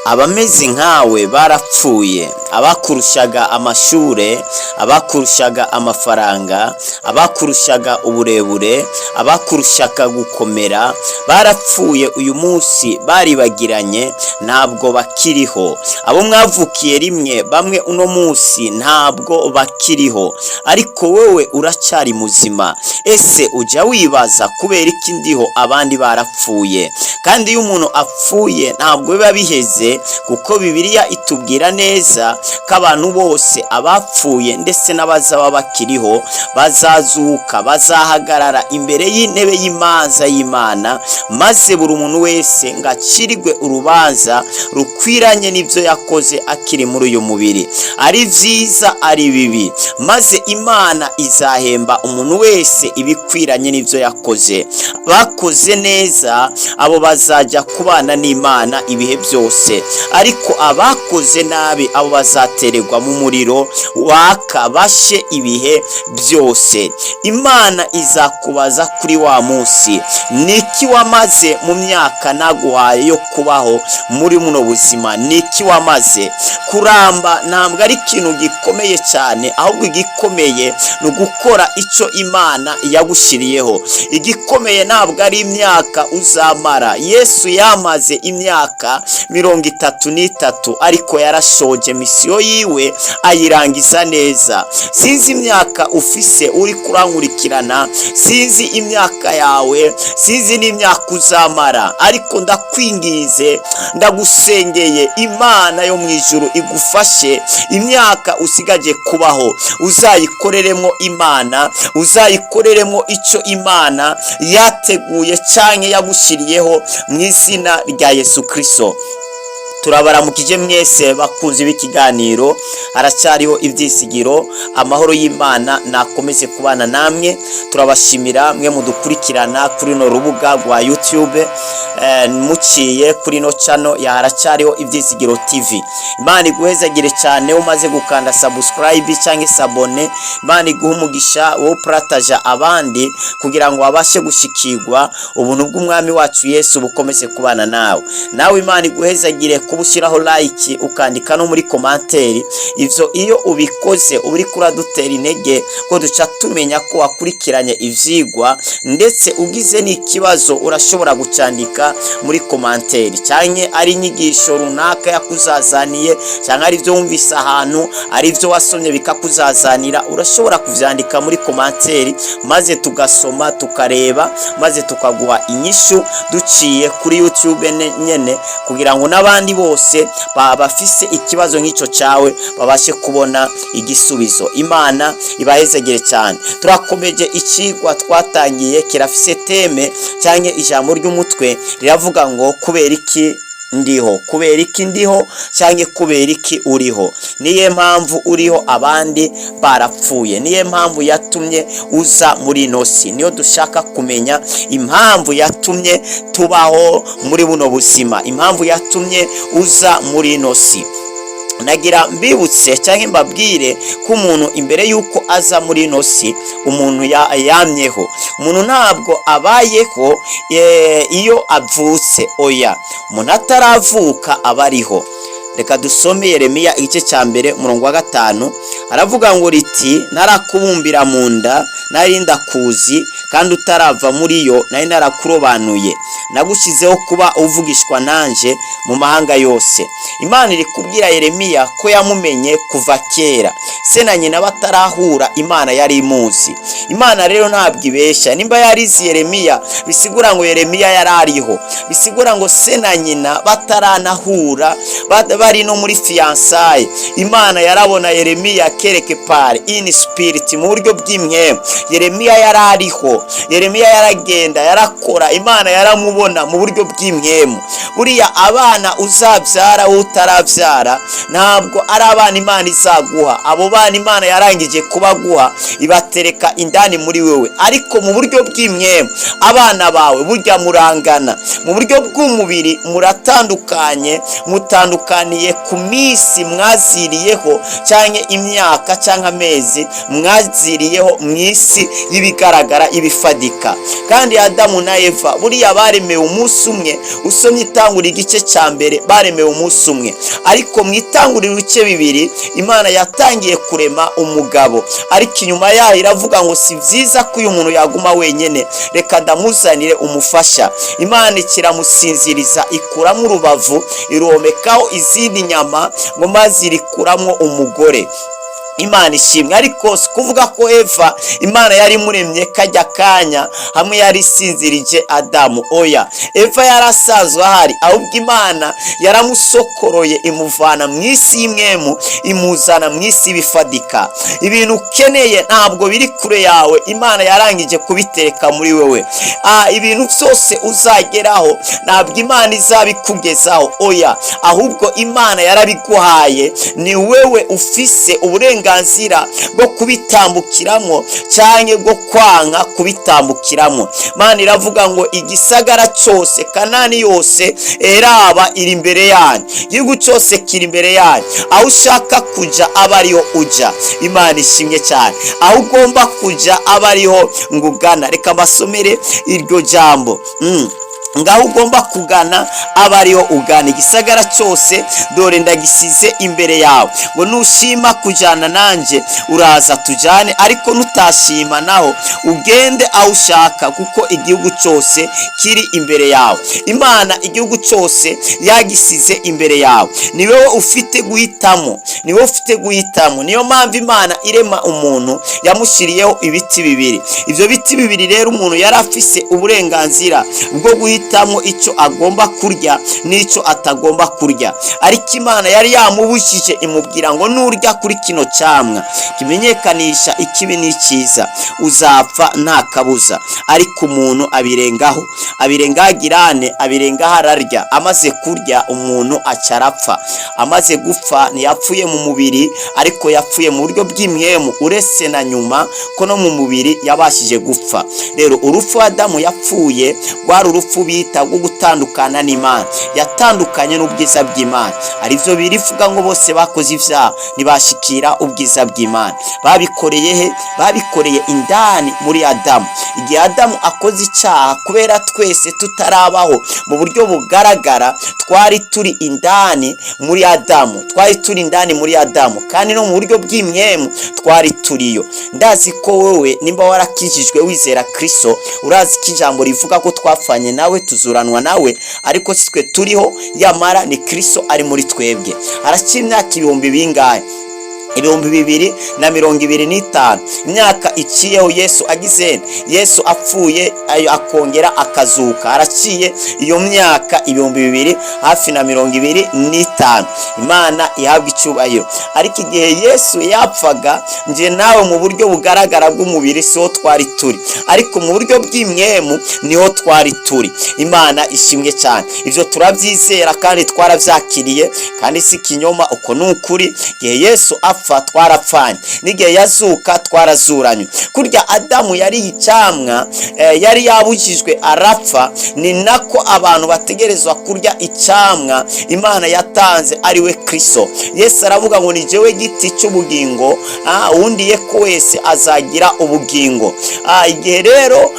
Abameze nkawe barapfuye, abakurushaga amashure, abakurushaga amafaranga, abakurushaga uburebure, abakurushaga gukomera, barapfuye. Uyu munsi baribagiranye, ntabwo bakiriho. Abo mwavukiye rimwe bamwe uno munsi ntabwo bakiriho, ariko wowe uracyari muzima. Ese ujya wibaza kubera iki ndiho abandi barapfuye? Kandi iyo umuntu apfuye ntabwo biba biheze, kuko Bibiliya itubwira neza ko abantu bose, abapfuye ndetse n'abazaba bakiriho, bazazuka, bazahagarara imbere y'intebe y'imanza y'Imana, maze buri muntu wese ngo acirwe urubanza rukwiranye n'ibyo yakoze akiri muri uyu mubiri, ari byiza ari bibi, maze Imana izahemba umuntu wese ibikwiranye n'ibyo yakoze. Bakoze neza, abo bazajya kubana n'Imana ibihe byose, ariko abakoze nabi, abo bazatererwa mu muriro waka bashe ibihe byose. Imana izakubaza kuri wa munsi: niki wamaze mu myaka naguhaye yo kubaho muri buno buzima? Niki wamaze? Kuramba ntabwo ari ikintu gikomeye cyane, ahubwo igikomeye ni ugukora icyo Imana yagushyiriyeho. Igikomeye ntabwo ari imyaka uzamara. Yesu yamaze imyaka 33, ariko yarashoje misiyo yiwe ayirangiza neza. Sinzi imyaka ufise uri kurankurikirana, sinzi imyaka yawe, sinzi n'imyaka uzamara, ariko ndakwingize, ndagusengeye, Imana yo mu ijuru igufashe, imyaka usigaje kubaho uzayikoreremo Imana, uzayikoreremo icyo Imana yateguye cyangwa yagushyiriyeho, mu izina rya Yesu Kirisito. Turabaramukije mwese bakunzi b'ikiganiro Haracyariho Ibyisigiro. Amahoro y'Imana nakomeze kubana namwe. Turabashimira mwe mudukurikirana kuri runo rubuga rwa YouTube, muciye kuri ino channel ya Haracyariho Ibyisigiro TV. Imana iguhezagire cyane umaze gukanda subscribe cyangwa s'abonner. Imana iguhe umugisha wo partager abandi kugira ngo babashe gushikirwa. Ubuntu bw'Umwami wacu Yesu bukomeze kubana nawe. Nawe Imana iguhezagire kuba ushyiraho like, ukandika no muri commentaire. Ivyo iyo ubikoze uba uriko uradutera intege ko duca tumenya ko wakurikiranye ivyigwa. Ndetse ugize n'ikibazo urashobora gucandika muri commentaire, cyangwa ari inyigisho runaka yakuzazaniye, cyangwa ari ibyo wumvise ahantu, ari ibyo wasomye bikakuzazanira, urashobora kuvyandika muri commentaire, maze tugasoma, tukareba, maze tukaguha inyishu duciye kuri YouTube nyene, kugira ngo n'abandi bose bafise ikibazo nk'icyo cyawe babashe kubona igisubizo. Imana ibahezegere cyane. Turakomeje ikigwa twatangiye, kirafise thème cyangwa ijambo ry'umutwe riravuga ngo kubera iki ndiho? Kubera iki ndiho cyangwa kubera iki uriho? Niyo mpamvu uriho abandi barapfuye, niyo mpamvu yatumye uza muri ino si. Niyo dushaka kumenya, impamvu yatumye tubaho muri buno buzima, impamvu yatumye uza muri ino si. Nagira mbibutse cyangwa mbabwire ko umuntu imbere y'uko aza muri ino si, umuntu yamyeho. Umuntu ntabwo abayeho iyo avutse, oya, umuntu ataravuka aba ariho. Reka dusome Yeremiya igice cya 1, umurongo wa 5. Aravuga ngo riti: "Narakubumbira mu nda nari ndakuzi, kandi utarava muri yo nari narakurobanuye, nagushyizeho kuba uvugishwa nanje mu mahanga yose." Imana iri kubwira Yeremiya ko yamumenye kuva kera, se na nyina batarahura Imana yari imuzi. Imana rero ntabwo ibeshya. Nimba yarizi Yeremiya, bisigura ngo Yeremiya yari ariho, bisigura ngo se na nyina bataranahura, bari no muri fiançailles, Imana yarabona Yeremiya quelque part in spirit, mu buryo bw'impwemu. Yeremiya yari ariho, Yeremiya yaragenda, yarakora, Imana yaramubona mu buryo bw'impwemu. Buriya abana uzabyara, wowe utarabyara, ntabwo ari abana Imana izaguha. Abo bana Imana yarangije kubaguha, ibatereka indani muri wewe, ariko mu buryo bw'impwemu abana bawe burya murangana. Mu buryo bw'umubiri muratandukanye, mutandukaniye ku minsi mwaziriyeho, cyangwa imyaka cyangwa amezi mwaziriyeho mu isi y'ibigaragara, ibifatika. y'ibifatika. Kandi Adamu na Eva buriya baremewe umunsi umwe. Usomye Itangura igice cya mbere, baremewe umunsi umwe, ariko mu Itanguriro ibice 2 Imana yatangiye kurema umugabo, ariko inyuma yaho iravuga ngo: "Si byiza ko uyu muntu yaguma wenyine, reka ndamuzanire umufasha." Imana ikiramusinziriza, ikuramo urubavu, iromekaho izindi nyama, ngo maze irikuramo umugore. Imana ishimwe. Ariko si kuvuga ko Eva Imana yari imuremye kajya kanya hamwe yari isinzirije Adamu. Oya, Eva yari asanzwe ahari, ahubwo Imana yaramusokoroye, imuvana mu isi y'impwemu, imuzana mu isi y'ibifadika. Ibintu ukeneye ntabwo biri kure yawe, Imana yarangije kubitereka muri wewe. Ibintu byose uzageraho ntabwo Imana izabikugezaho, oya, ahubwo Imana yarabiguhaye. Ni wewe ufise uburenganzira bwo kubitambukiramo cyangwa bwo kwanka kubitambukiramo. Imana iravuga ngo: "Igisagara cyose, Kanani yose, eraba iri imbere yanyu, igihugu cyose kiri imbere yanyu, aho ushaka kujya aba ariho ujya." Imana ishimwe cyane. Aho ugomba kujya aba ariho ngugana. Reka mbasomere iryo jambo. Ngaho ugomba kugana aba ariho ugana. "Igisagara cyose dore ndagisize imbere yawe, ngo nushima kujyana nanjye uraza tujyane, ariko nutashima naho ugende aho ushaka, kuko igihugu cyose kiri imbere yawe." Imana igihugu cyose yagisize imbere yawe, ni wowe ufite guhitamo, ni wowe ufite guhitamo. Niyo mpamvu Imana irema umuntu yamushyiriyeho ibiti bibiri. Ibyo biti bibiri rero, umuntu yari afise uburenganzira bwo guhitamo icyo agomba kurya n'icyo atagomba kurya. Ariko Imana yari yamubujije, imubwira ngo: "Nurya kuri kino cyamwa kimenyekanisha ikibi n'icyiza, uzapfa nta kabuza." Ariko umuntu abirengaho, abirengaho, agirane, abirengaho, ararya. Amaze kurya, umuntu aca arapfa. Amaze gupfa, ntiyapfuye mu mubiri, ariko yapfuye mu buryo bw'impwemu, uretse na nyuma ko no mu mubiri yabashije gupfa. Rero urupfu Adamu yapfuye rwari urupfu bita rwo gutandukana n'Imana. Yatandukanye n'ubwiza bw'Imana, aribyo birivuga ngo: "Bose bakoze ibyaha, ntibashikira ubwiza bw'Imana." Babikoreye he? Babikoreye indani muri Adamu. Igihe Adamu akoze icyaha, kubera twese tutarabaho mu buryo bugaragara, twari turi indani muri Adamu, twari turi indani muri Adamu, kandi no mu buryo bw'impwemu twari turiyo. Ndazi ko wowe nimba warakijijwe, wizera Kristo, urazi ko ijambo rivuga ko twapfanye nawe, tuzuranwa nawe, ariko si twe turiho, yamara ni Kristo ari muri twebwe. Harakiri imyaka ibihumbi bingahe? 2025, imyaka iciyeho Yesu agize, Yesu apfuye akongera akazuka. Haraciye iyo myaka 2000 hafi na 25. Imana ihabwa icyubahiro. Ariko igihe Yesu yapfaga, njye nawe mu buryo bugaragara bw'umubiri siho twari turi, ariko mu buryo bw'impwemu niho twari turi. Imana ishimwe cyane. Ibyo turabyizera kandi twarabyakiriye, kandi si ikinyoma, uko ni ukuri. Igihe Yesu apfa twarapfanye, n'igihe yazuka twarazuranywe. Kurya Adamu yari icyamwa yari yabujijwe arapfa, ni nako abantu bategerezwa kurya icyamwa Imana yatanze, ari we Kristo. Yesu aravuga ngo: "Ni jyewe giti cy'ubugingo, undiye ko wese azagira ubugingo." Igihe rero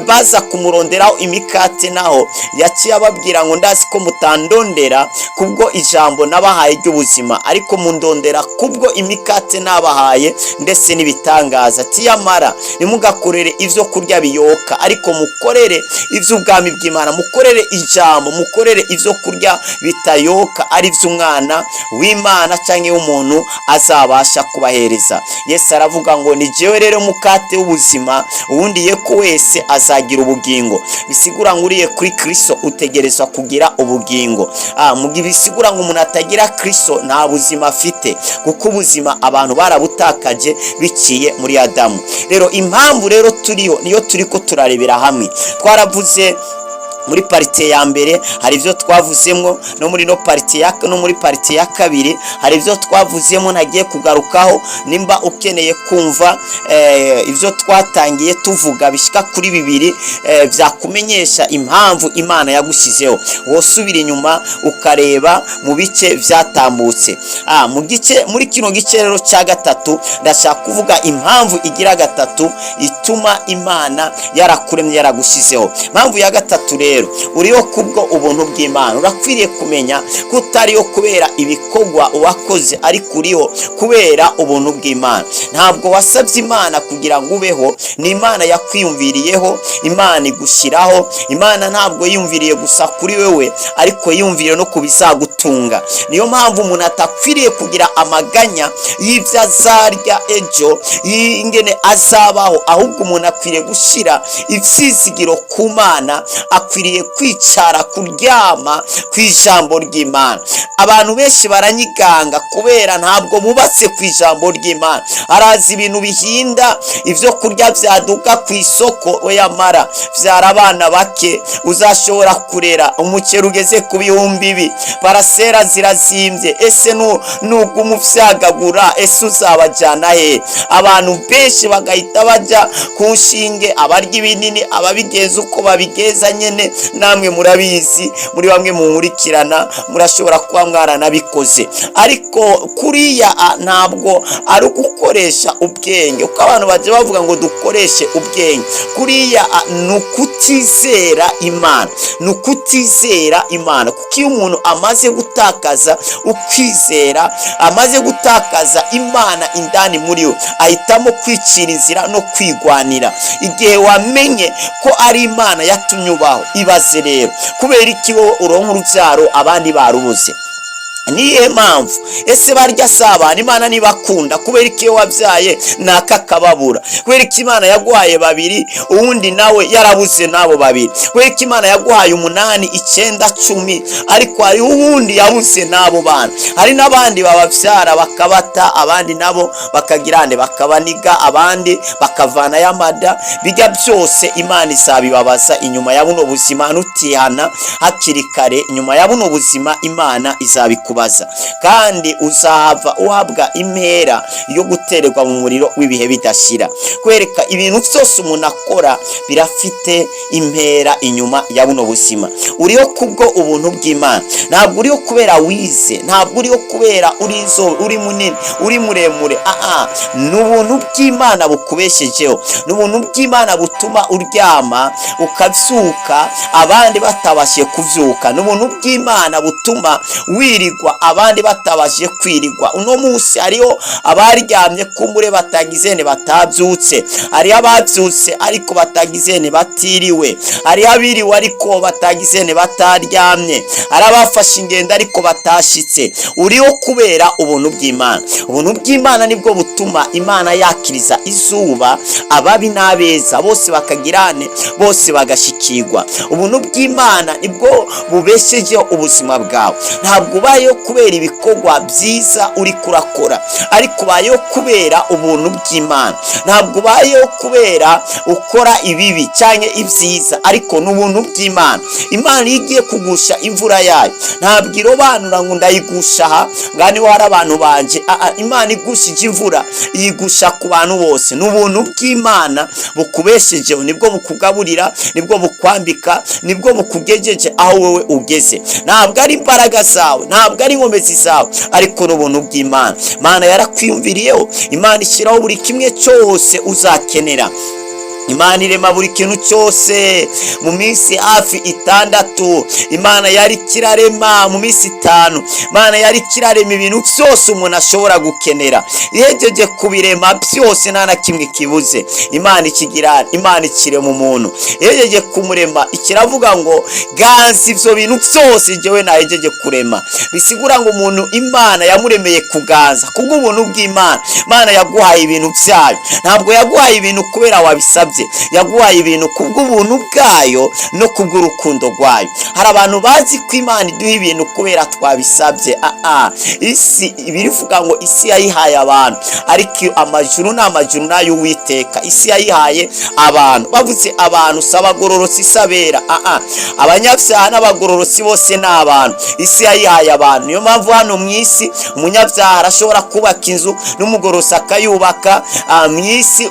baza kumuronderaho imikate, naho yaciye ababwira ngo: "Ndazi ko mutandondera kubwo ijambo nabahaye ry'ubuzima, ariko mundondera kubwo imikate nabahaye ndetse n'ibitangaza." Ati: "Yamara ntimugakorere ibyo kurya biyoka, ariko mukorere iby'ubwami bw'Imana, mukorere ijambo, mukorere ibyo kurya bitayoka, ari iby'umwana w'Imana cyangwa w'umuntu azabasha kubahereza." Yesu aravuga ngo: "Ni jyewe rero mukate w'ubuzima, uwundiye ko wese azagira ubugingo." Bisigura ngo uriye kuri Kristo utegerezwa kugira ubugingo. Bisigura ngo umuntu atagira Kristo nta buzima afite, kuko ubuzima abantu barabutakaje biciye muri Adamu. Rero impamvu rero turiho niyo turi ko turarebera hamwe. Twaravuze Muri part ya mbere hari ibyo twavuzemo, no muri no part ya no muri part ya kabiri hari ibyo twavuzemo ntagiye kugarukaho. Nimba ukeneye kumva ibyo twatangiye tuvuga bishyika kuri bibiri byakumenyesha impamvu Imana yagushyizeho, wosubira inyuma ukareba mu bice byatambutse. Mu gice, muri kino gice rero cya gatatu, ndashaka kuvuga impamvu igira gatatu ituma Imana yarakuremye, yaragushyizeho. Impamvu ya gatatu rero, uriho kubwo ubuntu bw'Imana. Urakwiriye kumenya ko utariho kubera ibikorwa wakoze, ariko uriho kubera ubuntu bw'Imana. Ntabwo wasabye Imana kugira ngo ubeho, ni Imana yakwiyumviriyeho, Imana igushyiraho. Imana ntabwo yiyumviriye gusa kuri wewe, ariko yiyumviriye no ku bizagutunga. Niyo mpamvu umuntu atakwiriye kugira amaganya y'ibyo azarya ejo, y'ingene azabaho, ahubwo umuntu akwiriye gushyira ibyizigiro ku Mana, akwiriye kwicara, kuryama ku ijambo ry'Imana. Abantu benshi baranyiganga kubera ntabwo bubatse ku ijambo ry'Imana. Arazi ibintu bihinda, ibyo kurya byaduka ku isoko, oyamara byara abana bake uzashobora kurera, umuceri ugeze ku bihumbi ibi, parasera zirazimbye, ese nuguma uvyagagura, ese uzabajyana he? Abantu benshi bagahita bajya ku nshinge, abarya ibinini, ababigenza uko babigeza nyene. Namwe murabizi, muri bamwe munkurikirana murashobora kuba mwaranabikoze. Ariko kuriya ntabwo ari ugukoresha ubwenge, kuko abantu bajya bavuga ngo dukoreshe ubwenge. Kuriya ni ukutizera Imana, ni ukutizera Imana, kuko iyo umuntu amaze gutakaza ukwizera, amaze gutakaza Imana indani muri we, ahitamo kwicira inzira no kwigwanira. Igihe wamenye ko ari Imana yatumye ubaho, ibaze rero kubera iki wowe uronka urubyaro abandi barubuze? Niyihe mpamvu? Ese barya si abantu Imana ntibakunda? Kubera iki iyo wabyaye naka akababura? Kubera ko Imana yaguhaye babiri, uwundi nawe yarabuze n'abo babiri? Kubera ko Imana yaguhaye umunani, icyenda, 10, ariko hariho uwundi yabuze n'abo bana? Hari n'abandi bababyara bakabata, abandi nabo bakagirane bakabaniga, abandi bakavanayo amada. Bijya byose Imana izabibabaza inyuma ya buno buzima. Nutihana hakiri kare, inyuma ya buno buzima Imana izabikubaza, kandi uzahava uhabwa impera yo gutererwa mu muriro w'ibihe bidashira. Kwereka ibintu byose umuntu akora birafite impera inyuma ya buno buzima. Uriho kubwo ubuntu bw'Imana. Ntabwo uriho kubera wize, ntabwo uriho kubera uri inzobe, uri munini, uri muremure. Aa, ni ubuntu bw'Imana bukubeshejeho, ni ubuntu bw'Imana butuma uryama ukabyuka abandi batabashije kubyuka, ni ubuntu bw'Imana butuma wirirwa abandi batabashije kwirirwa. Uno munsi hariho abaryamye kumbure batagizene batabyutse, hariho ababyutse ariko batagizene batiriwe, hariho abiriwe ariko batagizene bataryamye, hari abafashe ingendo ariko batashitse. Uriho kubera ubuntu bw'Imana. Ubuntu bw'Imana nibwo butuma Imana yakiriza izuba ababi n'abeza, bose bakagirane, bose bagashikirwa. Ubuntu bw'Imana nibwo bubeshejeho ubuzima bwawe. Ntabwo ubayeho kubera ibikorwa byiza uri kurakora, ariko ubayeho kubera ubuntu bw'Imana. Ntabwo ubayeho kubera ukora ibibi cyangwa ibyiza, ariko ni ubuntu bw'Imana. Imana iyo igiye kugusha imvura yayo, ntabwo irobanura ngo ndayigusha aha ngaha niho hari abantu banje. Imana igushije imvura iyigusha ku bantu bose. Ni ubuntu bw'Imana bukubeshejeho, nibwo bukugaburira, nibwo bukwambika, nibwo bukugejeje aho wowe ugeze. Ntabwo ari imbaraga zawe, ntabwo ari inkomezi zawe, ariko ni ubuntu bw'Imana. Imana yarakwiyumviriyeho, Imana ishyiraho buri kimwe cyose uzakenera. Imana irema buri kintu cyose mu minsi hafi 6. Imana yari kirarema mu minsi 5, Imana yari kirarema ibintu byose umuntu ashobora gukenera. Ihejeje kubirema byose, nta na kimwe kibuze, Imana ikigira, Imana ikirema umuntu. Ihejeje kumurema, ikiravuga ngo ganza ibyo bintu byose jyewe nahejeje kurema. Bisigura ngo umuntu Imana yamuremeye kuganza kubw'ubuntu bw'Imana. Imana yaguhaye ibintu byayo, ntabwo yaguhaye ibintu kubera wabisabye. wabisabye. Yaguhaye ibintu kubw'ubuntu bwayo no kubw'urukundo rwayo. Hari abantu bazi ko Imana iduha ibintu kubera twabisabye. Aa, isi birivuga ngo isi yayihaye abantu, ariko amajuru ni amajuru n'ayo Uwiteka. Isi yayihaye abantu. Bavuze abantu si abagororotsi, si abera. Aa, abanyabyaha n'abagororotsi bose ni abantu. Isi yayihaye abantu. Niyo mpamvu hano mu isi umunyabyaha arashobora kubaka inzu, n'umugororotsi akayubaka. Mu isi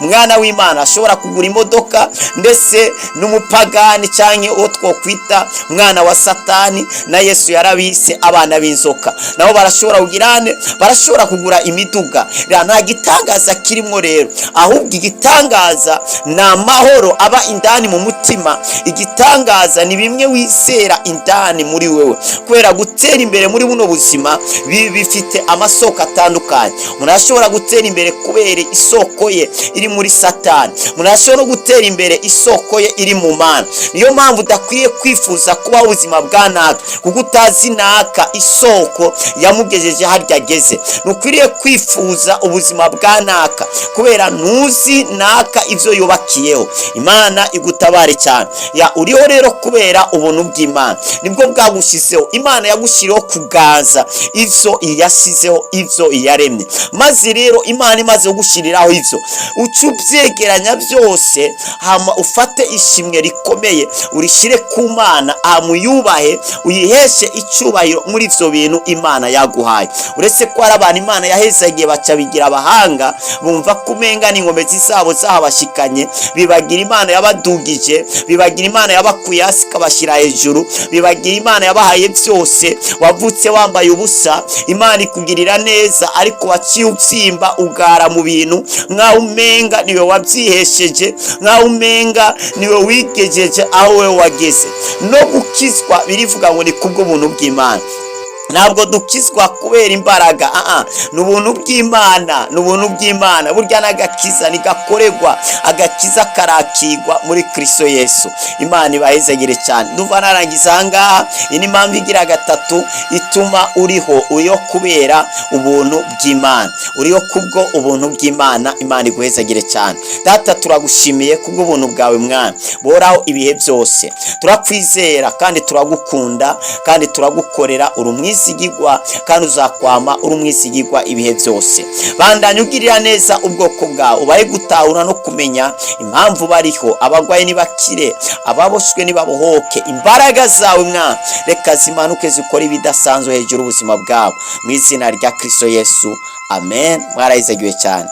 umwana w'Imana ashobora kugura imodoka, ndetse n'umupagani cyangwa uwo twokwita umwana wa Satani, na Yesu yarabise abana b'inzoka, nabo barashobora kugirane, barashobora kugura imiduga. Nta gitangaza kirimo rero, ahubwo igitangaza ni amahoro aba indani mu mutima. Igitangaza ni bimwe wizera indani muri wewe, kubera gutera imbere muri buno buzima bifite amasoko atandukanye. Umuntu arashobora gutera imbere kubera isoko ye iri muri Satani, umuntu arashobora no gutera imbere isoko ye iri mu Mana. Niyo mpamvu udakwiye kwifuza kubaho ubuzima bwa naka, kuko utazi naka isoko yamugejeje harya ageze. Ntukwiriye kwifuza ubuzima bwa naka, kubera ntuzi naka ibyo yubakiyeho. Imana igutabare cyane. Ya, uriho rero kubera ubuntu bw'Imana, nibwo bwagushyizeho. Imana yagushyiriyeho kuganza ibyo yasizeho, ibyo yaremye. Maze rero Imana imaze kugushyiriraho ibyo, uca ubyegeranya byose, hama ufate ishimwe rikomeye urishyire ku Mana, hama uyubahe, uyiheshe icyubahiro muri ibyo bintu Imana yaguhaye. Uretse ko hari abantu Imana yahezagiye baca bigira abahanga, bumva ko umenga n'inkomezi zabo zahabashikanye, bibagira Imana yabadugije, bibagira Imana yabakuye hasi ikabashyira hejuru, bibagira Imana yabahaye byose. Wavutse wambaye ubusa, Imana ikugirira neza, ariko waciye utsimba ugara mu bintu nkaho umenga niwe wabyihesheje, nkaho umenga niwe wigejeje aho wowe wageze. No gukizwa birivuga ngo ni kubw'ubuntu bw'Imana. Ntabwo dukizwa kubera imbaraga. Aha ni ubuntu bw'Imana, ni ubuntu bw'Imana. Burya n'agakiza ntigakorerwa, agakiza karakigwa muri Kirisito Yesu. Imana ibahezagire cyane. Ndumva narangiza aha ngaha. Iyi ni impamvu igira gatatu ituma uriho. Uriho kubera ubuntu bw'Imana, uriho kubwo ubuntu bw'Imana. Imana iguhezagire cyane. Data, turagushimiye kubw'ubuntu bwawe, Mwana boraho ibihe byose. Turakwizera kandi turagukunda kandi turagukorera. Uri umwizigigwa kandi uzakwama uri umwizigigwa ibihe byose. Bandanya ugirira neza ubwoko bwawe, ubahe gutahura no kumenya impamvu bariho. Abarwayi nibakire, ababoshywe nibabohoke. Imbaraga zawe, Mwana, reka zimanuke zikora ibidasanzwe hejuru y'ubuzima bwabo, mu izina rya Kirisito Yesu, amen. Mwarahizagiwe cyane.